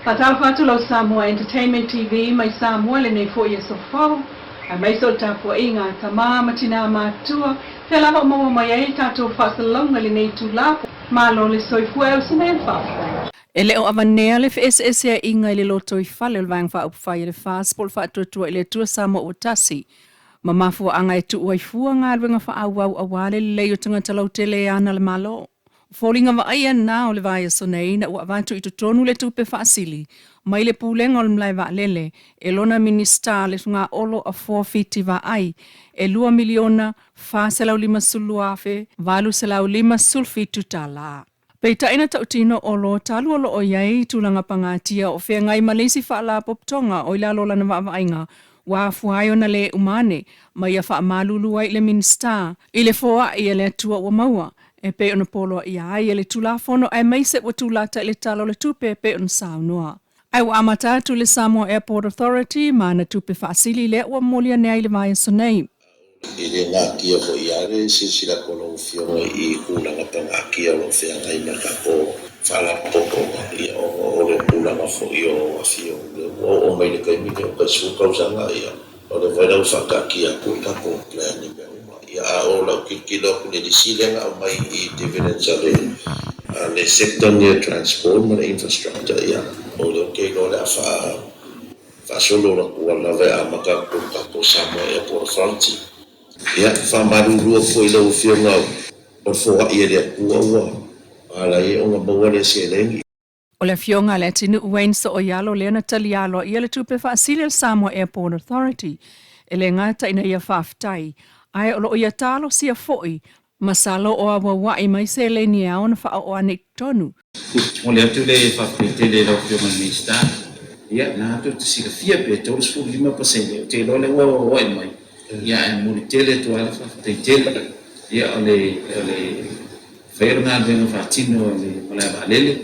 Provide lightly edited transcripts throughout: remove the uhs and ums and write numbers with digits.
Faatalofa atu lau Samoa Entertainment TV mai Samoa lenei foi aso fou, aemaise o le tapuaiga a tama ma tinā matutua, fea lava o maua mai ai tatou faasalalauga i lenei itula. Malo le soifua e uso nei le faafetai. E le o avanea le feeseeseaiga i le lotoifale o le Vaega Faaupufai a le FAST po o le Faatuatua i le Atua Samoa ua Tasi ma mafuaaga e tuu ai fua galuega faaauau aua le lelei o tagata lautele e ana le Malo. O foliga vaaia na o le vaiaso nei ina ua avatu i totonu le tupe faasili mai le Pulega o le Malae Vaalele e lona Minisita le Fogaolo Afoa Fiti Vaai e $2,452,857. Peitai na tautino o lo talu o loo i ai tulaga pagatia o feagai ma le isi faalapotopotoga o i lalo o lana vaavaaiga ua afua ai ona le uma ane ma ia faamalulu ai i le Minisita i le foai a le Atua ua maua e pei ona poloaia ai e le Tulafono aemaise ua tulata i le Tala o le Tupe e pei ona saunoa. Ae ua amata atu le Samoa Airport Authority ma ana tupe faasili lea ua momoli ane ai i le vaiaso nei. E le natia foi lava le silasila atu a lau Afioga i tulaga pagatia o lo o feagai ma le tatou Faalapotopotoga, ia ona o le tulaga foi o Afioga ua oo mai i le taimi lenei o tai 10 tausaga, ia o lea foi la ua faataatia atu le tatou plan i mea uma. Ia a o lau tilotilo atu i le lisi lea na aumai i dividends a le a le sector lenei o transport ma le infrastructure, ia o lea ou te iloa o le a faa faasolo atu lava e amata atu i le tatou Samoa Airport Authority. Ia, faamalulu atu foi i lau Afioga o le foai e le Atua ua ala ai ona maua lea seleni. O le Afioga a Leatinuu Wayne Sooialo lea na talia aloaia le tupe faasili a le Samoa Airport Authority e le gata ina ia faafetai, ae o lo o ia talosia foi masalo o auauai mai seleni e ao ona faaoo ane i totonu. Momoli atu le faafetai tele i lau Afioga i le Minisita. Ia, na tou te silafia pe 35%, ou te iloa lea ua auauai mai, ia ae momoli tele atu lava le faafetai tele. Ia, o le, o le faia o le galuega faatino a le malae vaalele,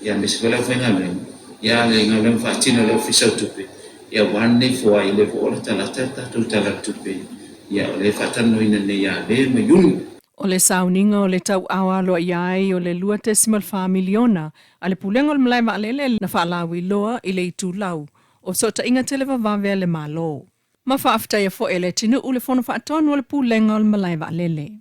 ia aemaise foi le aufaigaluega, ia a o le galuega faatino a le Ofisa o Tupe, ia aua lenei foai, o lea foi ua latalata le tatou Tala o le Tupe, ia o lea e faatalanoaina nei ia Me ma Iuni. O le sauniga o le tauao aloaia ai o le $2.4 miliona a le Pulega o le Malae Vaalele na faalauiloa i le itulau o fesootaiga televavave a le Malo. Ma faafetaia foi e Leatinuu le Fono Faatonu o le Pulega o le Malae Vaalele.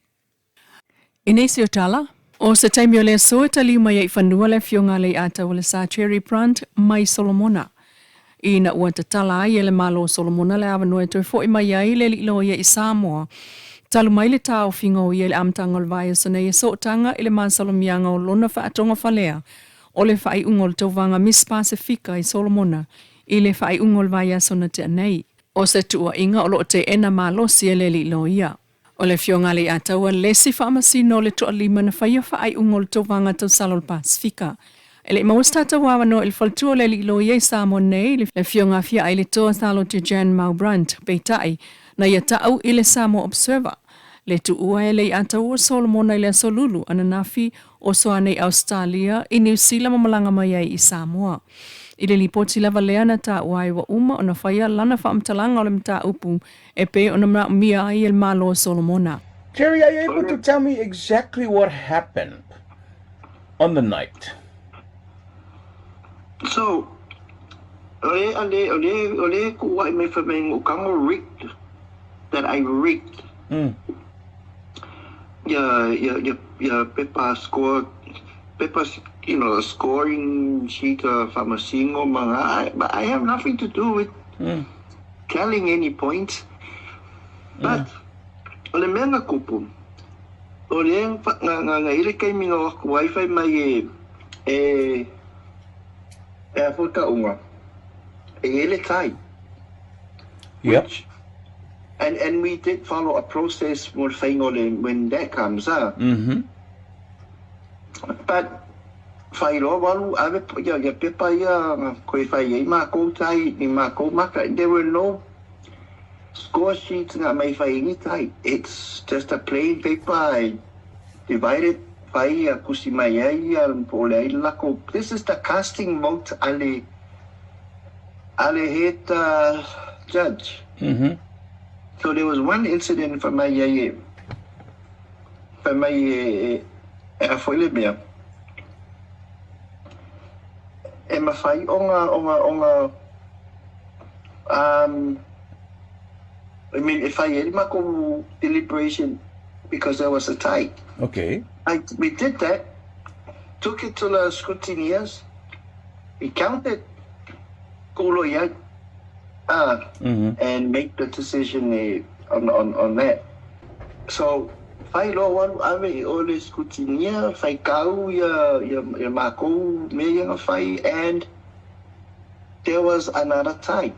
I nisi o tala, o se taimi o le aso e taliu mai ai i fanua le afioga a Leiataualesa Cherry Brunt mai Solomona. Ina ua tatala ai e le Malo o Solomona le avanoa e toe fo'i mai ai le alii loia i Samoa, talu mai le taofiga o ia i le amataga o le vaiaso nei e sootaga i le masalomiaga o lona faatogafalea o le faaiuga o le tauvaga Miss Pasefika i Solomona i le faaiuga o le vaiaso na tea nei. O se tuuaiga o lo o teena malosi e le alii loia. O le Afioga a Leiataua le isi faamasino o le toalima na faia faaiuga o le tauvaga tausala o le Pasefika. E le i maua se tatou avanoa i le faletua o le alii loia i Samoa nei, le Afioga a Fiaailetoa Salote Jan Maubrant, peitai, na ia ta'u i le Samoa Observer, le tuua e Leiataua Solomona i le Aso Lulu ananafi o Soanei Ausetalia i Niu Sila ma malaga mai ai i Samoa. I le lipoti lava lea na taua ai ua uma ona faia lana faamatalaga o le mataupu e pei ona manaomia ai e le Malo o Solomona. Jerry, are you able to tell me exactly what happened on the night? So, ole ale ole ole ku wa me fa me ngu rigged that I rigged. Ya ya ya ya paper score paper scoring sheet famasingo mga I, but I have nothing to do with telling any points. But o le mea na kupu o le nga nga nga ile kay minga wa wifi mai e e e a ka unga e ele tai. Which, and we did follow a process mo le when that comes up. But whairoa walu ave ia ia pepa ia koe whai ei mākou tai ni mākou maka. There were no score sheets nga mai whai ni tai. It's just a plain paper. I divided whai a kusi mai ai ia po le ai lako. This is the casting vote ale ale head judge. So there was one incident for mai ai for mai e a foi le mea. E mafai ona I mean, e fai ai le makou deliberation because there was a tie. We did that, took it to the scrutineers, we counted kulo ia and make the decision on that. So, fai loa ua alu ave i o le scrutineer, faitau ia makou mea ia na fai, and there was another tie.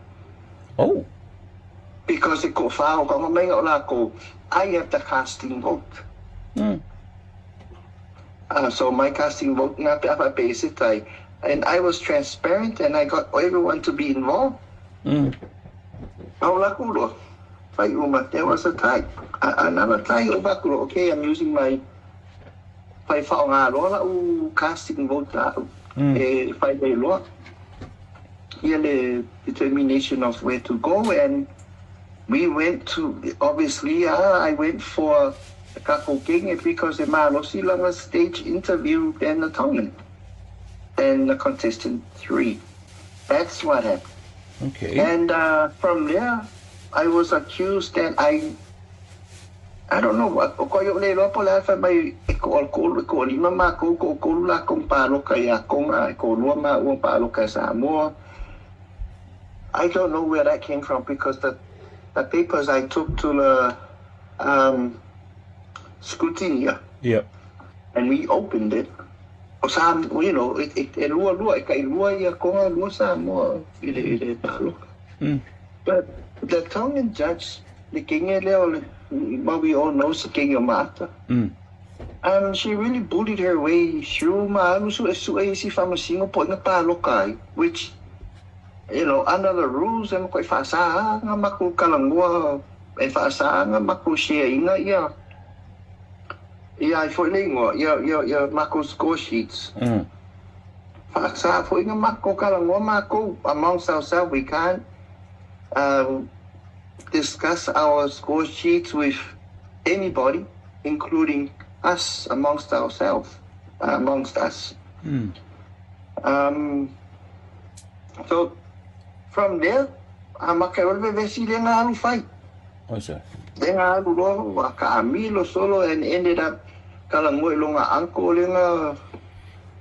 Because e toafa o ka mai o lakou, I have the casting vote. So my casting vote nga pe apa pe se tie. And I was transparent and I got everyone to be involved. Au la kulo. Fai uma, there was a tie. Another tie o bakulo. Okay, I'm using my fai whaonga loa la u casting vote la e fai lei loa. Ia le determination of where to go, and we went to, obviously, I went for the Kako King because the malosi langa stage interview than the Tongan, than the contestant 3. That's what happened. And from there, I was accused that I don't know what, o ko yo le loa po le alfa mai e ko al ko ko lima ma ko la kong palo ka ya konga ko lua ma ua palo ka Samoa. I don't know where that came from because the papers I took to the scrutineer and we opened it. O sa, e lua lua, e kai lua ia konga lua Samoa i le palo. But the Tongan judge, le kinge lea o le, well, we all know se kinge o Mata. She really bullied her way through ma alu su e su e isi faamasino po ina paloka ai, which, under the rules, e makoi faasa nga maku kalangua, e faasa nga maku share inga ia, ia ai foi le ingoa, ia maku score sheets. Faasa foi nga maku kalangua maku amongst ourselves, we can't discuss our score sheets with anybody, including us amongst ourselves, amongst us. So from there, a maka o le vevesi le nga alu fai. O sa. Le nga alu loa, wa ka amilo solo and ended up kala ngoi longa uncle le nga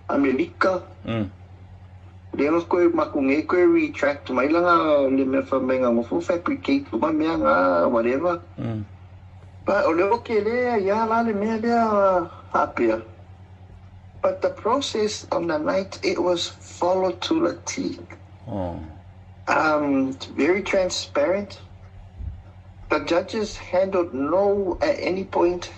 Amerika. Le nga koe makunge koe retract mai langa le mea fa mai nga ngofo fabricate uma mea nga whatever. But o le o ke lea ia la le mea lea hapia. But the process on the night, it was followed to the T. It's very transparent. The judges handled no at any point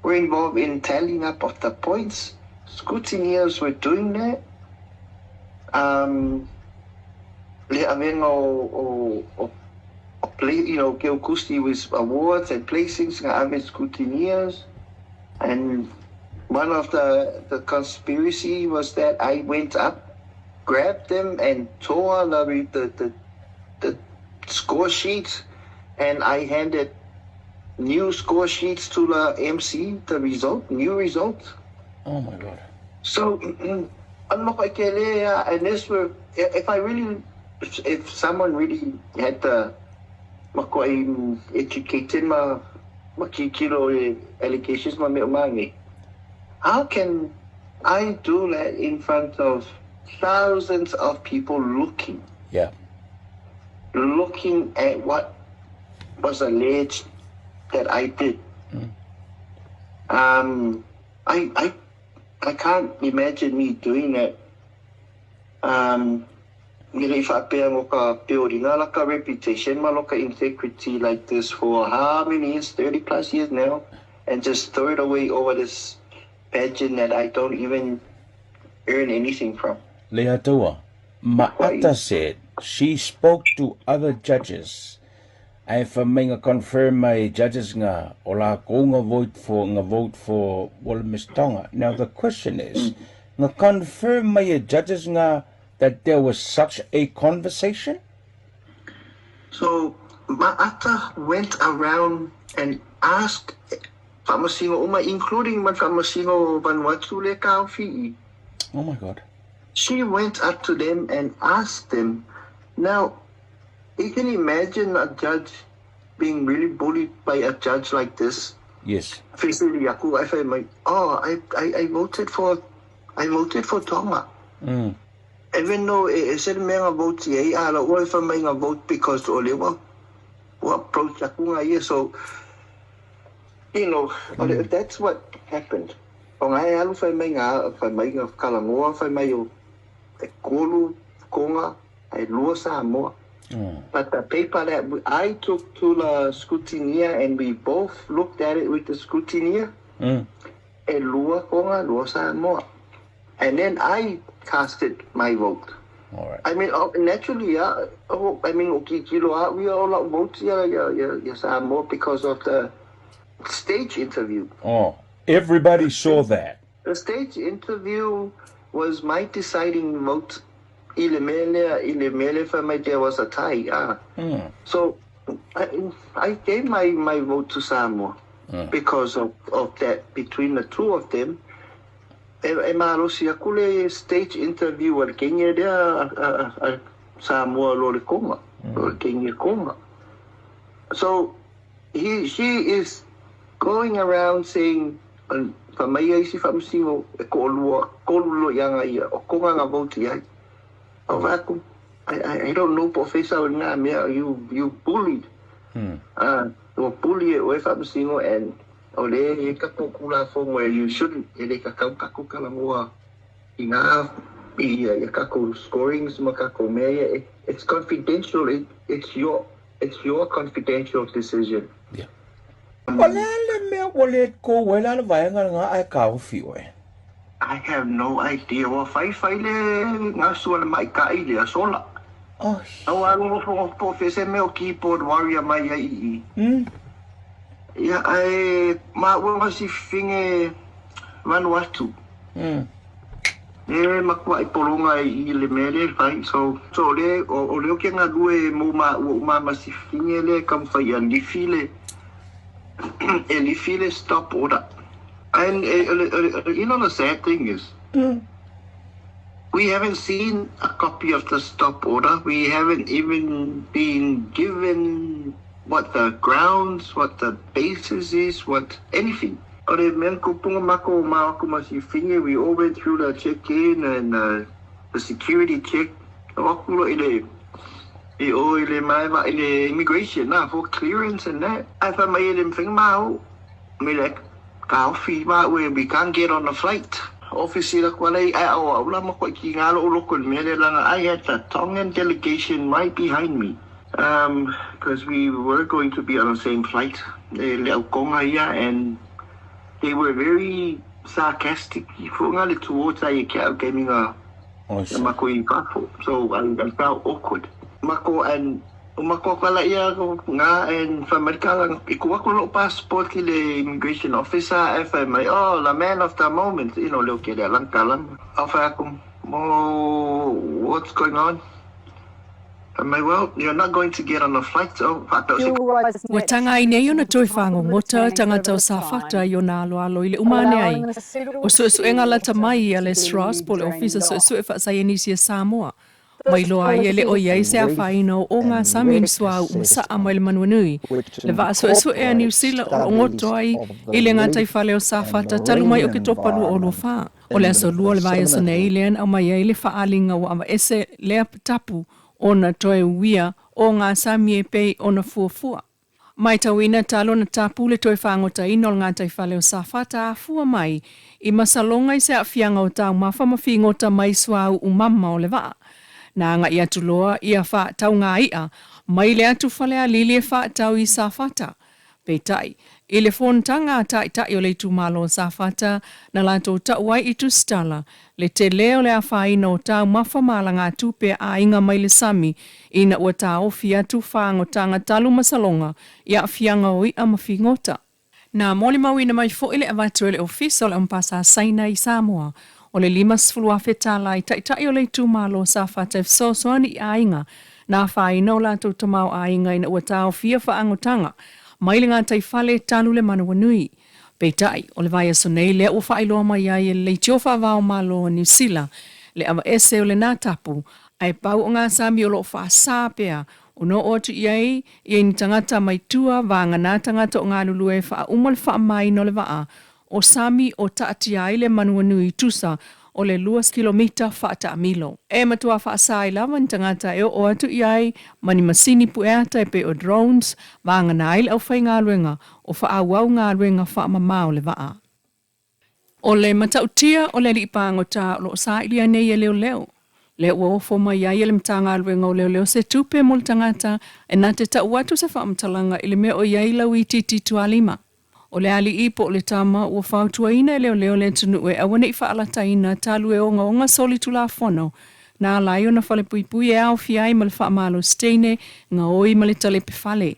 were involved in tallying up of the points. Scrutineers were doing that. Le avenga o play, ke o kusti with awards and placings nga ave scrutineers. And one of the conspiracy was that I went up, grabbed them and tore the score sheets, and I handed new score sheets to the MC, the result, new result. Oh my God. So, ano ko ikele, and this were, if I really, if someone really had the makoy educated ma makikilo allegations ma me umangi, how can I do that in front of thousands of people looking, looking at what was alleged that I did? I can't imagine me doing that. Ngile whaapea ngo ka peorina la ka reputation ma lo ka integrity like this for how many years, 30 plus years now, and just throw it away over this pageant that I don't even earn anything from. Leiataua, Ma'ata said she spoke to other judges. Ai fa mai nga confirm mai judges nga o la ko nga vote for well Miss Tonga. Now the question is, nga confirm mai judges nga that there was such a conversation? So Ma'ata went around and asked Faamasino uma, including ma Faamasino Vanuatu le Kaufi'i. Oh my God. She went up to them and asked them. Now, you can imagine a judge being really bullied by a judge like this. Yes. Fesili aku ai fai mai, oh, I voted for, I voted for Tonga. Even though e ese le mea nga vote i ai, a la ua e fai mai nga vote because o le ua, ua approach aku nga ia. So, you know, that's what happened. O nga e alu fai mai nga, fai mai nga kalagoa, fai mai o e kolu konga, e lua Samoa. But the paper that I took to the scrutineer and we both looked at it with the scrutineer, e lua konga, lua Samoa. And then I casted my vote. All right. I mean, oh, naturally, yeah. Oh, I mean, okay, kilo, we all vote yeah, Samoa because of the stage interview. Oh, everybody saw that. The stage interview was my deciding vote. I le mea lea, i le mea lea fai mai there was a tie. Ah. So I gave my vote to Samoa because of that. Between the two of them, e malosi aku le stage interview a le kenya lea a Samoa lo le konga, lo le kenya konga. So she is going around saying, fa mai ai si faamasino e ko'olua kolu lo'iaga ia o koga ga vote i ai o vaku. I don't know po o fea sao i lenā mea. You bullied, ua bully e oe faamasino, and o le e tatou kulafono e you shouldn't e le tatau tatou talagoa i gā i ia tatou scorings ma tatou mea ia. It's confidential. It's your confidential decision. Yeah. O le a le mea ua let go ai la le vaega lena ae taofi oe? I have no idea. Ua faifai le gasu a le maita'i le asola. Oh. Au alu po fe se mea o keyboard warrior mai ai i. Ia, ae ma ua ma si finge Vanuatu. E makua i polonga i le mea le fai. So le, o le o ke ngā lue mo ma ua uma ma si finge le kam fai a lifi le, e lifi le stop order. And you know the sad thing is, we haven't seen a copy of the stop order. We haven't even been given what the grounds, what the basis is, what anything. O le mea kupunga mako ma aku ma si finge, we all went through the check-in and the security check. O aku lo i le i o i le mai va i le immigration na for clearance and that. Ai fa mai le mwhinga mau. Me like, ka ofi ma we can't get on the flight. Office la kwa lei ai o ula ma ko ki ngalo o loko le mele langa. I had the Tongan delegation right behind me. Because we were going to be on the same flight. Le le au konga ia, and they were very sarcastic. Fu nga le towards ai ke au gaming a Oh, mako i fafo. So I felt awkward. Mako and o mako kala ia nga and fa marika i ku aku lo passport ki le immigration officer e fa mai, "Oh, the man of the moment," le ke le lang kalam. Au fa aku mo, "What's going on?" Fa mai, "Well, you're not going to get on a flight." So fa tau si Ua taga ai nei ona toe fagogota tagata o Safata i ona aloalo i le umane ai. O suesuega lata mai a le SROS po le Ofisa Suesue Faasaienisi a Samoa. Mai loa ai e le o iai se afaina o ogasami ni suaū masaa mai le manuanui. Le vaa suesue a Niu Sila o loo goto ai i le gataifale o Safata talu mai Oketopa 2024. O le aso lua o le vaiaso nei lea na aumai ai le faaaliga ua avaese lea tapu ona toe uia ogasami e pei ona fuafua. Matauina talu ona tapu le toe fagotaina o le gataifale o Safata afua mai i masaloga i se aafiaga o taumafa ma figota mai suaū umama o le vaa. Na agaʻi atu loa ia faatauga iʻa mai le atu Falealili e faatau i Safata. Peitai, i le fonotaga a taʻitaʻi o le itumalo o Safata na latou taʻu ai i tusitala le telē o le afaina o taumafa ma alagatupe a aiga mai le sami ina ua taofi atu fagotaga talu masaloga i aafiaga o iʻa ma figota. Na molimauina mai foʻi le avatu e le Ofisa o le Amepasa Saina i Samoa o le 50,000 tālā i taʻitaʻi o le itumalo o Safata e fesoasoani i aiga na afaina o latou tamaoaiga ina ua taofia faagotaga mai le gataifale talu le manawanui. Peitai, o le vaiaso nei lea ua faailoa mai ai e le leitio faavaomalo o Niu Sila. le aveese o lenā tapu, ae pau o gasami o loo faasā pea ona oo atu i ai ia ni tagata mai tua vagana tagata o galulue e faauma le faamamaina o le vaa o sami o taatia ai le manuanui tusa o le 2 kilomita faataamilo. E matua faasa ai lava ni tagata e oo atu i ai ma ni masini pueata e pei o drones vagana ai le aufaigaluega o faaauau galuega faamamā o le vaa. O le matautia o le alii pagota o loo sailia nei e leoleo, lea ua ofo mai ai e le Matagaluega o Leoleo se tupe mo le tagata e na te tau atu se faamatalaga i le mea o i ai Lauitiiti Tualima. O le alii po o le tama ua fautuaina e leoleo le atunuu e aua ne i faalataina talu e ogaoga solitulafono na ala ai ona falepuipui e aofia ai ma le faamalosi teine, gaoi ma le talepe fale.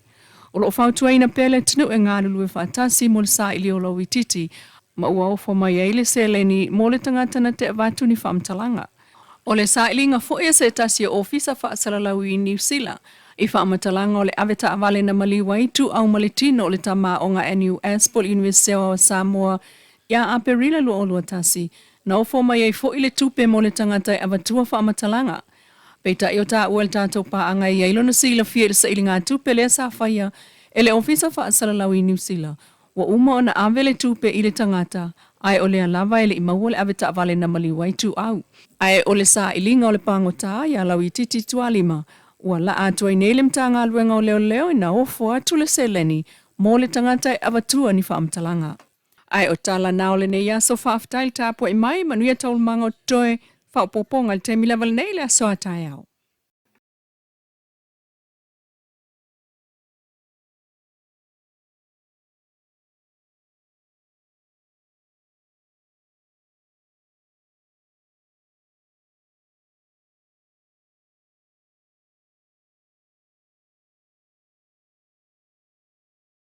O loo fautuaina pea le atunuu e galulue faatasi mo le saili o Lauitiiti ma ua ofo mai ai le seleni mo le tagata na te avatu ni faamatalaga. O le sailiga foi a se tasi o ofisa faasalalau i Niu Sila i faamatalaga o le avetaavale na maliu ai Ituau ma le tino o le tama aoga NUS po o le Iunivesite o Samoa ia Aperila 2021, na ofo mai ai foi le tupe mo le tagata e avatua faamatalaga. Peitai o taua e le tatou paaga e i ai lona silafia i le sailigatupe lea sa faia e le Ofisa Faasalalau i Niu Sila, ua uma ona ave le tupe i le tagata, ae o lea lava e le i maua le avetaavale na maliu ai Ituau. Ae o le sailiga o le pagota ia Lauitiiti Tualima, ua laa atu ai nei le Matagaluega o Leoleo ina ofo atu le seleni mo le tagata e avatua ni faamatalaga. Ae o tala na o lenei aso, faafetai le tapuai mai, manuia taualumaga o totoe, faaopoopoga i le taimi lava lenei i le aso a taeao.